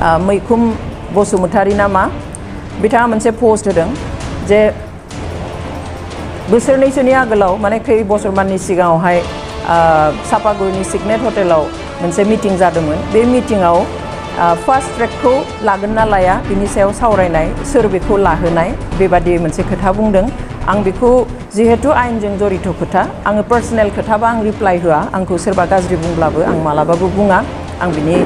मैखुम बसुमतारी नामा बिथाङा मोनसे पोस्ट होदों जे बोसोरनैसोनि आगोलाव माने खै बोसोरमाननि सिगाङावहाय सापागुरिनि सिगनेट हटेलाव मोनसे मिटिं जादोंमोन। बे मिटिङाव फास्ट ट्रेकखौ लागोन ना लाया बिनि सायाव सावरायनाय, सोर बेखौ लाहोनाय बेबादि मोनसे खोथा बुंदों। आं बेखौ जिहेतु आयेनजों जरित खोथा, आङो पार्सनेल खोथाबा आं रिप्लाइ होआ, आंखौ सोरबा गाज्रि बुंब्लाबो आं मालाबाबो बुङा, आं बिनि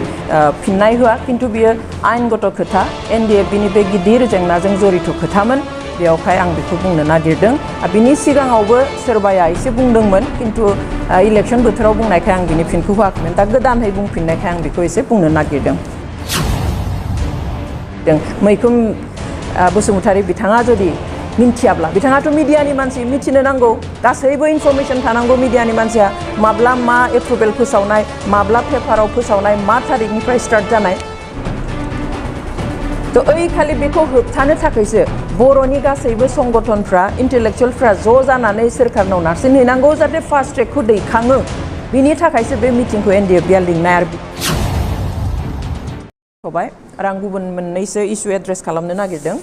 फिननाय होआ। खिन्थु बियो आयेनगत खोथा, एनडिएफबिनि बे गिदिर जेंनाजों जरित खोथामोन, बेयावहाय आं बेखौ बुंनो नागिरदों। बिनि सिगाङावबो सोरबाया एसे बुंदोंमोन, खिन्थु इलेक्सन बोथोराव बुंनायखाय आं बिनि फिनखौ होआखैमोन। दा गोदानहै बुंफिननायखाय आं बेखौ एसे बुंनो नागिरदों। मैखुम बसुमतारी बिथाङा जुदि मिन्थियाब्ला, बिथाङाथ' मिडियानि मानसि, मिथिनो नांगौ, गासैबो इनफरमेसन थानांगौ मिडियानि मानसिया, माब्ला मा एप्रुभेल फोसावनाय, माब्ला पेपाराव फोसावनाय, मा थारिखनिफ्राय स्टार्ट जानाय। थ' ओइ खालि बेखौ होबथानो थाखायसो बर'नि गासैबो संगठनफ्रा, इन्टेलेक्चुयेलफ्रा ज' जानानै सोरखारनाव नारसिनहैनांगौ जाहाथे फास्ट ट्रेकखौ दैखाङो। बिनि थाखायसो बे मिटिंखौ एनडिएफबिआ लिंनाय आरो आं गुबुन मोननैसो इस्यु एड्रेस खालामनो नागिरदों।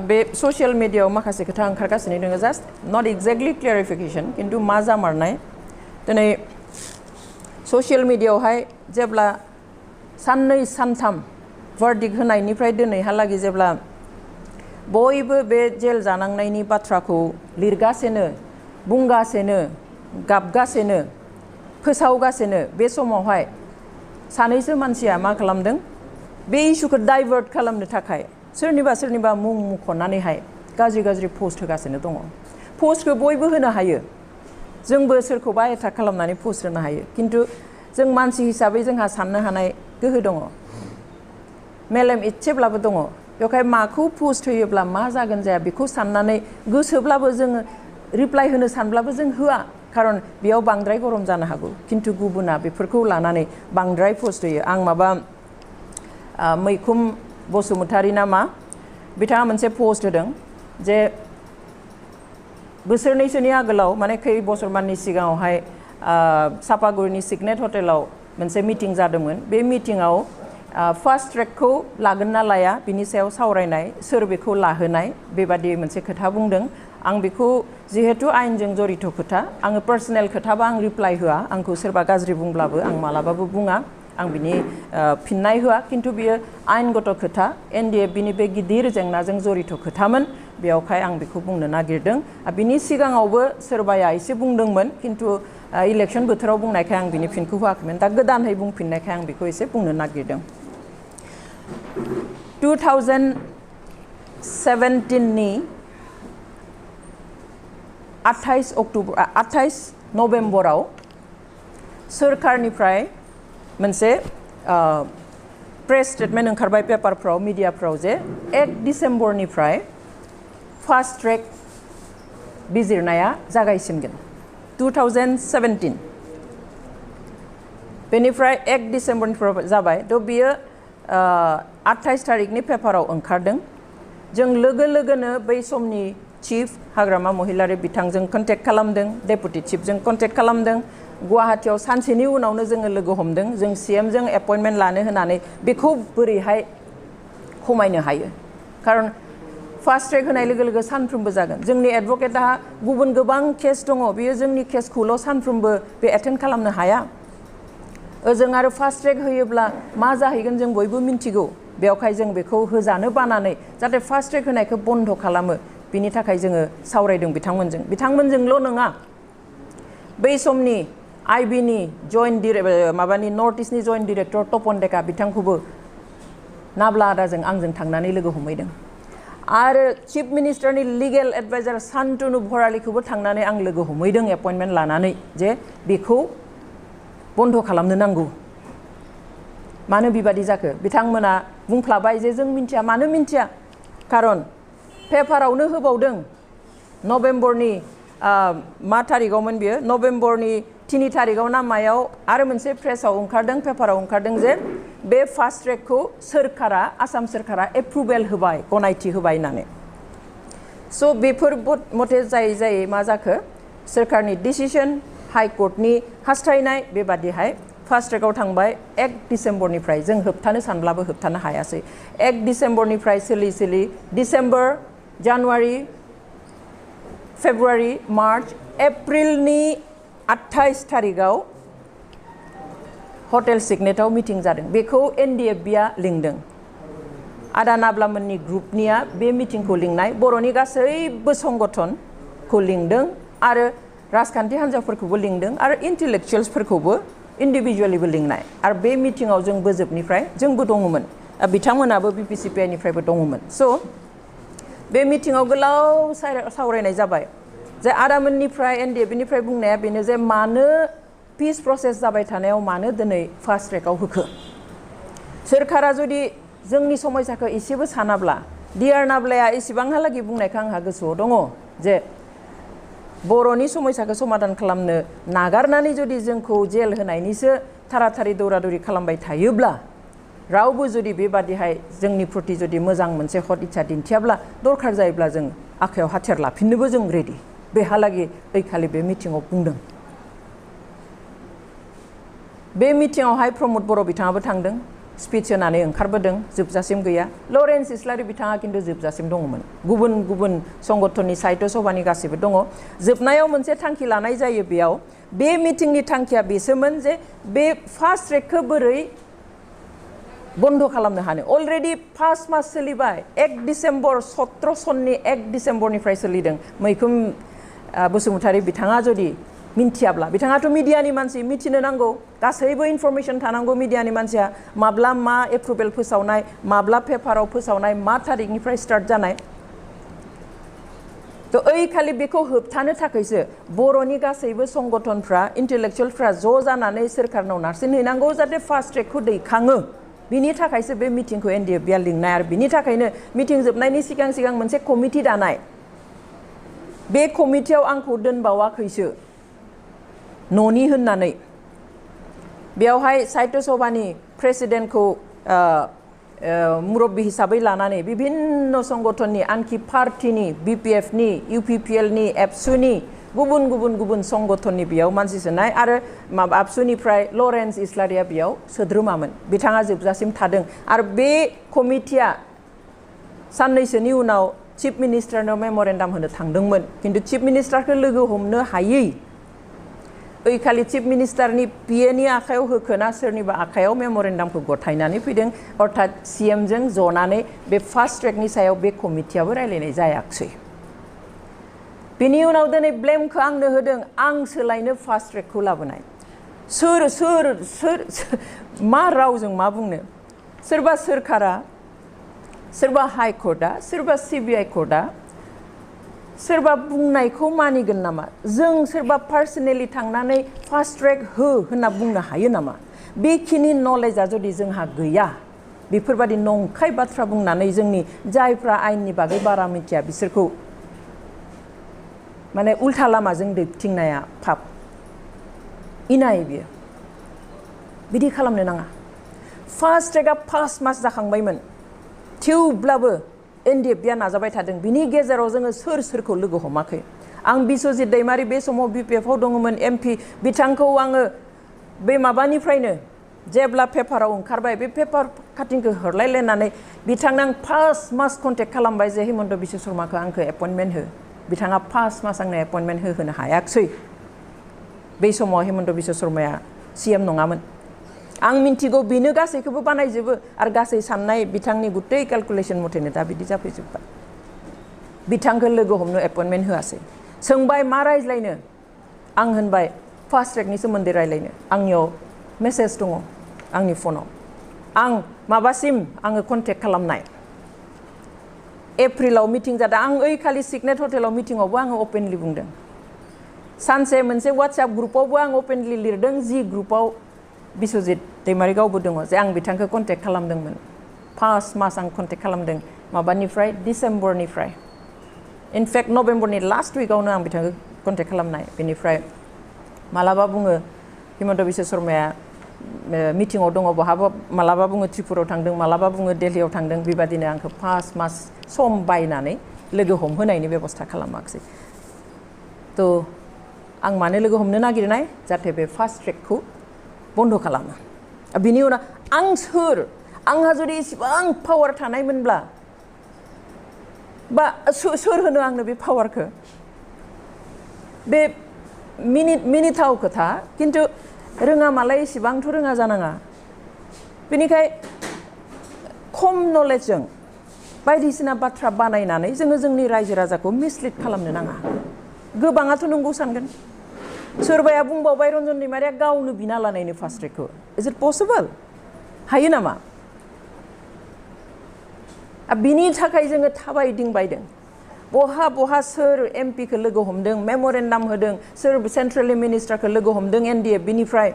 बे ससियेल मिडियायाव माखासे खोथा ओंखारगासिनो दङ, जास्ट नट एक्जेक्टलि क्लियारिफिकेसन, खिन्थु मा जामारनाय। दिनै ससियेल मिडियायावहाय जेब्ला साननै सानथाम भार्डिक्ट होनायनिफ्राय दिनैहालागै जेब्ला बयबो बे जेल जानांनायनि बाथ्राखौ लिरगासिनो, बुंगासिनो, गाबगासिनो, फोसावगासिनो, बे समावहाय सानैसो मानसिया मा खालामदों, बे इस्युखौ डाइभार्ट खालामनो थाखाय सोरनिबा मुं मुंख'नानैहाय गाज्रि पोस्ट होगासिनो दङ। पोस्टखौ बयबो होनो हायो, जोंबो सोरखौबा एटाक खालामनानै पोस्ट होनो हायो, खिन्थु जों मानसि हिसाबै जोंहा साननो हानाय गोहो दङ, मेलेम इसेब्लाबो दङ। बेवहाय माखौ पोस्ट होयोब्ला मा जागोन जाया बेखौ साननानै गोसोब्लाबो जोङो रिप्लाइ होनो सानब्लाबो जों होआ, खारन बेयाव बांद्राय गरम जानो हागौ। खिन्थु गुबुना बेफोरखौ लानानै बांद्राय पोस्ट होयो। आं माबा मैखुम बसुमतारी नामा बिथाङा मोनसे पोस्ट होदों जे बोसोरनैसोनि आगोलाव माने खै बोसोरमाननि सिगाङावहाय सापागुरिनि सिगनेट हटेलाव मोनसे मिटिं जादोंमोन। बे मिटिङाव फास्ट ट्रेकखौ लागोन ना लाया बिनि सायाव सावरायनाय, सोर बेखौ लाहोनाय बेबादि मोनसे खोथा बुंदों। आं बेखौ जिहेतु आयेनजों जरित खोथा, आङो पार्सनेल खोथाबा आं रिप्लाइ होआ, आंखौ सोरबा गाज्रि बुंब्लाबो आं मालाबाबो बुङा, आं बिनि फिननाय होआ। खिन्थु बियो आयेनगत खोथा, एनडिएफबिनि बे गिदिर जेंनाजों जरित खोथामोन, बेयावहाय आं बेखौ बुंनो नागिरदों। बिनि सिगाङावबो सोरबाया एसे बुंदोंमोन, खिन्थु इलेक्सन बोथोराव बुंनायखाय आं बिनि फिनखौ होआखैमोन। दा गोदानहै बुंफिननायखाय आं बेखौ एसे बुंनो नागिरदों। 2017नि 28 नभेम्बराव सोरखारनिफ्राय मोनसे प्रेस स्टेटमेन्ट ओंखारबाय पेपारफ्राव, मिडियाफ्राव, जे 1 डिसेम्बरनिफ्राय फास्ट ट्रेक बिजिरनाया जागायसिनगोन। 2017 बेनिफ्राय 1 डिसेम्बरनिफ्राय जाबाय। थ' बियो 28 थारिखनि पेपाराव ओंखारदों। जों लोगो लोगोनो बै समनि चिफ हाग्रामा महिलारि बिथांजों कन्टेक्ट खालामदों, डेपुटि चिफजों कन्टेक्ट खालामदों। गुवाहाटियाव सानसेनि उनावनो जोङो लोगो हमदों। जों CMजों एपइन्टमेन्ट लानो होनानै बेखौ बोरैहाय खमायनो हायो, खारन फास्ट ट्रेक होनाय लोगो लोगो सानफ्रोमबो जागोन। जोंनि एडभकेटहा गुबुन गोबां केस दङ, बियो जोंनि केसखौल' सानफ्रोमबो बे एटेन्ड खालामनो हाया। ओजों आरो फास्ट ट्रेक होयोब्ला मा जाहैगोन जों बयबो मिन्थिगौ। बेवहाय जों बेखौ होजानो बानानै जाहाथे फास्ट ट्रेक होनायखौ बन्द खालामो, बिनि थाखाय जोङो सावरायदों बिथांमोनजोंल' नङा, बै समनि आइबिनि माबानि नर्थ इस्टनि जइन्ट डिरेक्टर तपन डेका बिथांखौबो नाब्ला आदाजों आंजों थांनानै लोगो हमहैदों। आरो चिफ मिनिस्टारनि लिगेल एडभाइजार सान्तनु भरालीखौबो थांनानै आं लोगो हमहैदों एपइन्टमेन्ट लानानै, जे बेखौ बन्द खालामनो नांगौ। मानो बेबादि जाखो बिथांमोना बुंफ्लाबाय जे जों मिन्थिया। मानो मिन्थिया, खारन पेपारावनो होबावदों नभेम्बरनि मा थारिखआवमोन बियो, नभेम्बरनि 3 थारिखआव ना मायाव आरो मोनसे प्रेसाव ओंखारदों, पेपाराव ओंखारदों जे बे फास्ट ट्रेकखौ सोरखारा, आसाम सोरखारा एप्रुभेल होबाय, गनायथि होबाय होननानै। स' बेफोर मथे जायै मा जाखो, सोरखारनि डिसिसन हाइ कर्टनि हास्थायनाय बेबादिहाय फास्ट ट्रेकआव थांबाय 1 डिसेम्बरनिफ्राय जों होबथानो सानब्लाबो होबथानो हायासै 1 डिसेम्बरनिफ्राय सोलि डिसेम्बर जानुवारि फेब्रुवारि मार्च एप्रिलनि 28 थारिखआव हटेल सिगनेटआव मिटिं जादों बेखौ NDFB-आ लिंदों आदा नाब्लामोननि ग्रुपनिया बे मिटिंखौ लिंनाय बर'नि गासैबो संगठनखौ लिंदों आरो राजखान्थि हान्जाफोरखौबो लिंदों आरो इन्टेलेक्चुवेल्सफोरखौबो इन्डिभिजुवेलिबो लिंनाय आरो बे मिटिङाव जों बोजोबनिफ्राय जोंबो दङमोन बिथांमोनाबो BPCPI-निफ्रायबो दङमोन स' बे मिटिङाव गोलाव सावरायनाय जाबाय जे आदामोननिफ्राय NDFB-निफ्राय बुंनाया बेनो जे मानो पिस प्रसेस जाबाय थानायाव मानो दिनै फास्ट ट्रेकआव होखो सोरखारा जुदि जोंनि समयसाखौ एसेबो सानाब्ला DR नाब्लाया एसेबांहालागै बुंनायखौ आंहा गोसोआव दङ जे बर'नि समयसाखौ समाधान खालामनो नागारनानै जुदि जोंखौ जेल होनायनिसो थाराथारि दौरादौरि खालामबाय थायोब्ला रावबो जुदि बेबादिहाय जोंनि प्रति जुदि मोजां मोनसे हद इच्छा दिन्थियाब्ला दरखार जायोब्ला जों आखायाव हाथियार लाफिननोबो जों रेडि बेहालागै ओइखालि बे मिटिङाव बुंदों बे मिटिङावहाय प्रमद बर' बिथाङाबो थांदों स्पिच होनानै ओंखारबोदों जोबजासिम गैया लरेन्स इस्लारि बिथाङा खिन्थु जोबजासिम दङमोन गुबुन गुबुन संगठननि साहित्य सभानि गासैबो दङ जोबनायाव मोनसे थांखि लानाय जायो बेयाव बे मिटिंनि थांखिया बेसोमोन जे बे फास्ट ट्रेकखौ बोरै बन्द खालामनो हानो अलरेडि 5 मास सोलिबाय 1 डिसेम्बर 17 सननि 1 डिसेम्बरनिफ्राय सोलिदों मैखोम बसुमतारी बिथाङा जुदि मिन्थियाब्ला बिथाङाथ' मिडियानि मानसि मिथिनो नांगौ गासैबो इनफरमेसन थानांगौ मिडियानि मानसिया माब्ला मा एप्रुभेल फोसावनाय माब्ला पेपाराव फोसावनाय मा थारिखनिफ्राय स्टार्ट जानाय तो ओइखालि बेखौ होबथानो थाखायसो बर'नि गासैबो संगठनफ्रा इन्टेलेक्चुवेलफ्रा ज' जानानै सोरखारनाव नारसिनहैनांगौ जाहाथे फास्ट ट्रेकखौ दैखाङो बिनि थाखायसो बे मिटिंखौ NDFB-आ लिंनाय आरो बिनि थाखायनो मिटिं जोबनायनि सिगां सिगां मोनसे कमिटि दानाय बे कमिटियाव आंखौ दोनबावाखैसो न'नि होननानै बेयावहाय साहित्य सभानि प्रेसिडेन्टखौ मुरब्बी हिसाबै लानानै विभिन्न संगठननि आनखि पार्टीनि BPF-नि UPPL-नि एबसुनि गुबुन गुबुन गुबुन संगठननि बेयाव मानसि सोनाय आरो आबसुनिफ्राय लरेन्स इस्लारिया बेयाव सोद्रोमामोन बिथाङा जोबजासिम थादों आरो बे कमिटिया साननैसोनि उनाव चिफ मिनिस्टारनो मेमरेन्डाम होनो थांदोंमोन खिन्थु चिफ मिनिस्टारखौ लोगो हमनो हायै ओइखालि चिफ मिनिस्टारनि PA-नि आखायाव होखोना सोरनिबा आखायाव मेमरेन्डामखौ गथायनानै फैदों अर्थात CM-जों जनानै बे फास्ट ट्रेकनि सायाव बे कमिटियाबो रायलायनाय जायाखसै बेनि उनाव दिनै ब्लेमखौ आंनो होदों आं सोलायनो फास्ट ट्रेकखौ लाबोनाय सोर मा रावजों मा बुंनो सोरबा सोरखारा सोरबा हाइ कर्टआ सोरबा CBI कर्टआ सोरबा बुंनायखौ मानिगोन नामा जों सोरबा पार्सनेलि थांनानै फास्ट ट्रेक हो होनना बुंनो हायो नामा बेखिनि नलेजआ जुदि जोंहा गैया बेफोरबादि नंखाय बाथ्रा बुंनानै जोंनि जायफ्रा आयेननि बागै बारा मिथिया बिसोरखौ माने उल्था लामाजों दैथिंनाया पाप इनाय बियो बिदि खालामनो नाङा फास्ट ट्रेकआ 5 मास जाखांबायमोन थेवब्लाबो NDFB-आ नाजाबाय थादों बिनि गेजेराव जोङो सोर सोरखौ लोगो हमाखै आं बिश्वजित दैमारि बे समाव BPF-आव दङमोन MP बिथांखौ आङो बे माबानिफ्रायनो जेब्ला पेपाराव ओंखारबाय बे पेपार काटिंखौ हरलायलायनानै बिथांनो आं 5 मास कन्टेक्ट खालामबाय जे हिमन्त बिश्व शर्माखौ आंखौ एपइन्टमेन्ट हो बिथाङा 5 मास आंनो एपइन्टमेन्ट होनो हायाखसै बे समाव हिमन्त बिश्व शर्माया CM नङामोन आं मिन्थिगौ बेनो गासैखौबो बानायजोबो आरो गासै साननाय बिथांनि गुतै केलकुलेसन मथेनो दा बिदि जाफैजोब्बाय बिथांखौ लोगो हमनो एपइन्टमेन्ट होआसै सोंबाय मा रायज्लायनो आं होनबाय फास्ट ट्रेकनि सोमोन्दै रायज्लायनो आंनियाव मेसेज दङ आंनि फनाव आं माबासिम आङो कन्टेक्ट खालामनाय एप्रिलाव मिटिं जादों आं ओइखालि सिगनेट हटेलाव मिटिङावबो आङो अपेनलि बुंदों सानसे मोनसे WhatsApp ग्रुपावबो आं अपेनलि लिरदों जि ग्रुपाव बिश्वजित दैमारि गावबो दङ जे आं बिथांखौ कन्टेक्ट खालामदोंमोन 5 मास आं कन्टेक्ट खालामदों माबानिफ्राय डिसेम्बरनिफ्राय इनफेक्ट नभेम्बरनि लास्ट उइकआवनो आं बिथांखौ कन्टेक्ट खालामनाय बेनिफ्राय मालाबा बुङो हिमन्त बिश्व शर्माया मिटिङाव दङ बहाबा मालाबा बुङो त्रिपुरायाव थांदों मालाबा बुङो दिल्लीयाव थांदों बेबादिनो आंखौ 5 मास सम बायनानै लोगो हमहोनायनि बेबस्था खालामाखिसै तो आं मानो लोगो हमनो नागिरनाय जाहाथे बे फास्ट ट्रेकखौ बन्द खालामो बिनि उनाव आं सोर आंहा जुदि इसेबां पावार थानायमोनब्ला बा सोर होनो आंनो बे पावारखौ बे मिनिथाव खोथा किन्तु रोङा मालाय इसेबांथ' रोङा जानाङा बेनिखाय खम नलेजजों बायदिसिना बाथ्रा बानायनानै जोङो जोंनि रायजो राजाखौ मिसलिड खालामनो नाङा गोबाङाथ' नंगौ सानगोन सोरबाया बुंबावबाय रन्जन दैमारिया गावनो बिना लानायनो फास्ट ट्रेकखौ इज इट पसिबल हायो नामा बिनि थाखाय जोङो थाबायदिंबायदों बहा बहा सोर एमपि खौ लोगो हमदों मेम'रेन्डाम होदों सोर सेन्ट्रेल मिनिस्टारखौ लोगो हमदों एनडिएफ बिनिफ्राय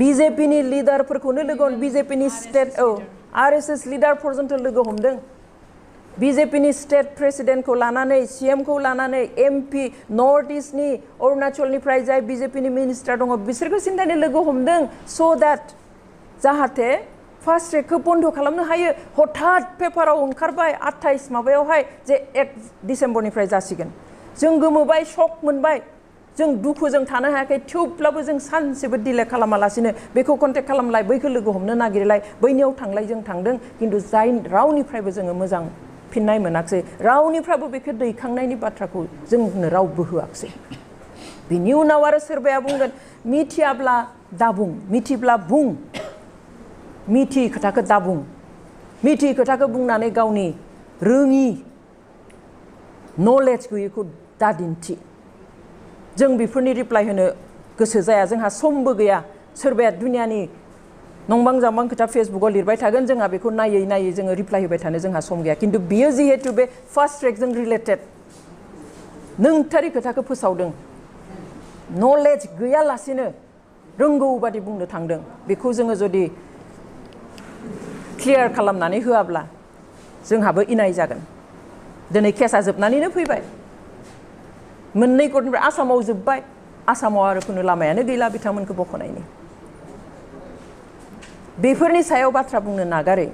बिजेपिनि लिडारफोरखौनो लोगो बिजेपिनि स्टेट आरएसएस लिडार पर्यन्त लोगो हमदों बिजेपिनि स्टेट प्रेसिडेन्टखौ लानानै सीएमखौ लानानै एमपि नर्थ इस्टनि अरुणाचलनिफ्राय जाय बिजेपिनि मिनिस्टार दङ बिसोरखौ सिन्थायनो लोगो हमदों स' दैट जाहाथे फास्ट ट्रेकखौ बन्द खालामनो हायो हठात पेपाराव ओंखारबाय 28 माबायावहाय जे 1 डिसेम्बरनिफ्राय जासिगोन जों गोमोबाय शक मोनबाय जों दुखुजों थानो हायाखै थेवब्लाबो जों सानसेबो डिले खालामालासिनो बेखौ कन्टेक्ट खालामलाय बैखौ लोगो हमनो नागिरलाय बैनियाव थांलाय जों थांदों किन्तु जाय रावनिफ्रायबो जोङो मोजां फिननाय मोनाखिसै रावनिफ्रायबो बेखौ दैखांनायनि बाथ्राखौ जोंनो रावबो होआखिसै बिनि उनाव आरो सोरबाया बुंगोन मिथियाब्ला दाबुं मिथिब्ला बुं मिथि खोथाखौ दाबुं मिथि खोथाखौ बुंनानै गावनि रोङि नलेज गैयैखौ दादिन्थि जों बेफोरनि रिप्लाय होनो गोसो जाया जोंहा समबो गैया सोरबाया दुनियानि नंबां जांबां खोथा फेसबुकाव लिरबाय थागोन जोंहा बेखौ नायै नायै जोङो रिप्लाय होबाय थानो जोंहा सम गैया किन्तु बियो जिहेतु बे फास्ट ट्रेकजों रिलेटेड नोंथारि खोथाखौ फोसावदों नलेज गैयालासेनो रोंगौ बादि बुंनो थांदों बेखौ जोङो जुदि क्लियार खालामनानै होआब्ला जोंहाबो इनाय जागोन दिनै केसा जोबनानैनो फैबाय मोननै कर्टनिफ्राय आसामाव जोब्बाय आसामाव आरो खुनु लामायानो गैला बिथांमोनखौ बख'नायनि बेफोरनि सायाव बाथ्रा बुंनो नागारै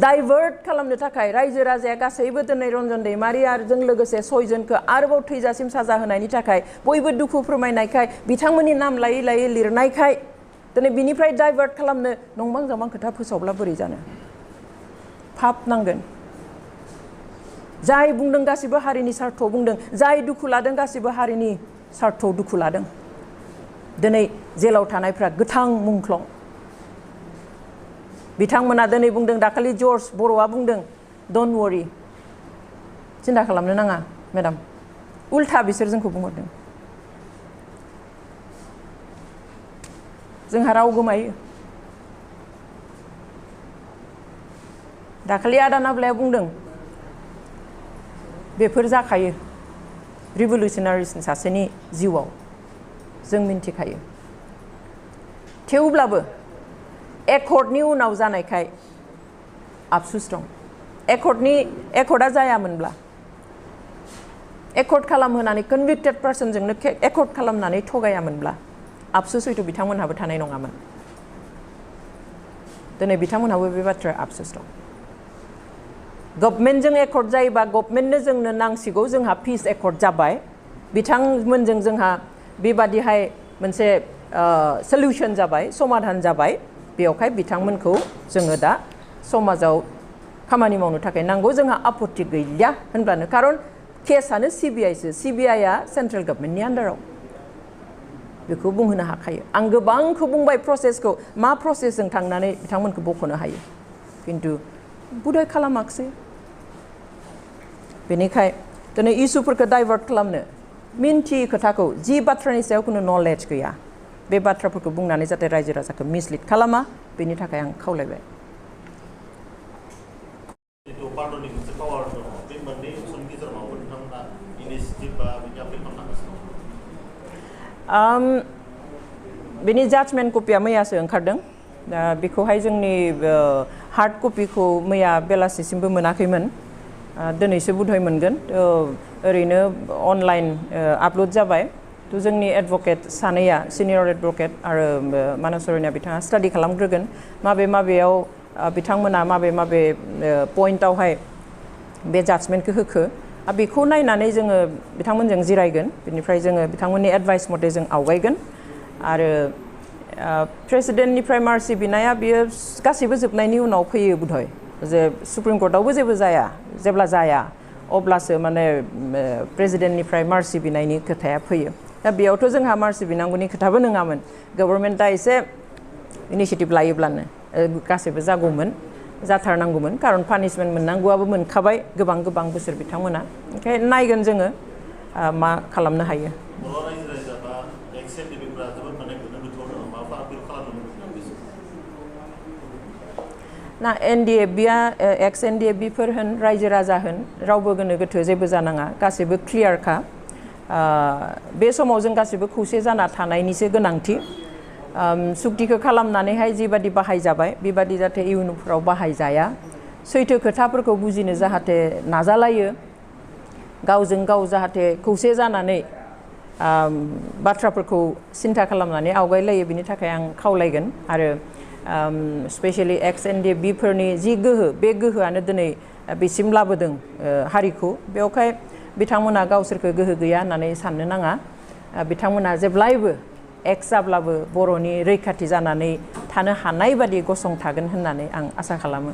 डाइभार्ट खालामनो थाखाय रायजो राजाया गासैबो दिनै रन्जन दैमारि आरो जों लोगोसे 6 जनखौ आरोबाव थैजासिम साजा होनायनि थाखाय बयबो दुखु फोरमायनायखाय बिथांमोननि नाम लायै लायै लिरनायखाय दिनै बिनिफ्राय डाइभार्ट खालामनो नंबां जाबां खोथा फोसावब्ला बोरै जानो पाप नांगोन जाय बुंदों गासिबो हारिनि स्वार्थआव बुंदों जाय दुखु लादों गासिबो हारिनि स्वार्थआव दुखु लादों दिनै जेलाव थानायफ्रा गोथां मुंख्लं बिथांमोना दिनै बुंदों दाखालि जर्ज बर'आ बुंदों डन्ट वरी सिन्था खालामनो नाङा मेडाम उल्था बिसोर जोंखौ बुंहरदों जोंहा राव गोमायो दाखालि आदा नाब्लाया बुंदों बेफोर जाखायो रिभलिउसनारिस सासेनि जिउआव जों मिन्थिखायो थेवब्लाबो एकर्डनि उनाव जानायखाय आफसुस दं एकर्डआ जायामोनब्ला एकर्ड खालामहोनानै कनभिक्टेड पार्सनजोंनो एकर्ड खालामनानै थगायामोनब्ला आफसुस हयथ' बिथांमोनहाबो थानाय नङामोन दिनै बिथांमोनहाबो बे बाथ्राया आफसुस दं गभर्नमेन्टजों एकर्ड जायोबा गभर्नमेन्टनो जोंनो नांसिगौ जोंहा पिस एकर्ड जाबाय बिथांमोनजों जोंहा बेबादिहाय मोनसे सल्युशन जाबाय समाधान जाबाय बेयावहाय बिथांमोनखौ जोङो दा समाजाव खामानि मावनो थाखाय नांगौ जोंहा आपत्ति गैलिया होनब्लानो खारन केसआनो सिबिआइसो सिबिआइआ सेन्ट्रेल गभर्नमेन्टनि आन्डाराव बेखौ बुंहोनो हाखायो आं गोबांखौ बुंबाय प्रसेसखौ मा प्रसेसजों थांनानै बिथांमोनखौ बख'नो हायो किन्तु बुदाय खालामाखिसै बेनिखाय दिनै इसुफोरखौ डाइभार्ट खालामनो मिन्थियै खोथाखौ जि बाथ्रानि सायाव खुनु नलेज गैया बे बाथ्राफोरखौ बुंनानै जाहाथे रायजो राजाखौ मिसलिड खालामा बेनि थाखाय आं खावलायबाय बेनि जाजमेन्ट कपिया मैयासो ओंखारदों दा बेखौहाय जोंनि हार्ड कपिखौ मैया बेलासिसिमबो मोनाखैमोन दिनैसो बुधय मोनगोन ओरैनो अनलाइन आपल'ड जाबाय थ' जोंनि एडभकेट सानैया सिनियर एडभकेट आरो मानस अरनिया बिथाङा स्टाडि खालामग्रोगोन माबेयाव बिथांमोना माबे पइन्टआवहाय बे जाजमेन्टखौ होखो बेखौ नायनानै जोङो बिथांमोनजों जिरायगोन बिनिफ्राय जोङो बिथांमोननि एडभाइस मथे जों आवगायगोन आरो प्रेसिडेन्टनिफ्राय मार्सि बिनाया बियो गासैबो जोबनायनि उनाव फैयो बुधय जे सुप्रिम कर्टआवबो जेबो जाया जेब्ला जाया अब्लासो माने प्रेसिडेन्टनिफ्राय मार्सि बिनायनि खोथाया फैयो दा बेयावथ' जोंहा मार्सि बिनांगौनि खोथाबो नङामोन गभर्नमेन्टआ एसे इनिशियेटिभ लायोब्लानो गासैबो जागौमोन जाथारनांगौमोन खारन पानिशमेन्ट मोननांगौआबो मोनखाबाय गोबां गोबां बोसोर बिथांमोना ओंखायनो नायगोन जोङो मा खालामनो हायो ना एनडिएफबिआ एक्स एनडिएफबिफोर होन रायजो राजा होन रावबो गोनो गोथो जेबो जानाङा गासैबो क्लियारखा बे समाव जों गासैबो खौसे जाना थानायनिसो गोनांथि सुक्तिखौ खालामनानैहाय जिबादि बाहायजाबाय बेबादि जाहाथे इयुनफोराव बाहायजाया सैथो खोथाफोरखौ बुजिनो जाहाथे नाजालायो गावजों गाव जाहाथे खौसे जानानै बाथ्राफोरखौ सिन्था खालामनानै आवगायलायो बिनि थाखाय आं खावलायगोन आरो स्पेशली एक्स एनडिएफबिफोरनि जि गोहो बे गोहोआनो दिनै बेसिम लाबोदों हारिखौ बेवहाय बिथांमोना गावसोरखौ गोहो गैया होननानै साननो नाङा बिथांमोना जेब्लायबो एक्स जाब्लाबो बर'नि रैखाथि जानानै थानो हानाय बादि गसंथागोन होननानै आं आसा खालामो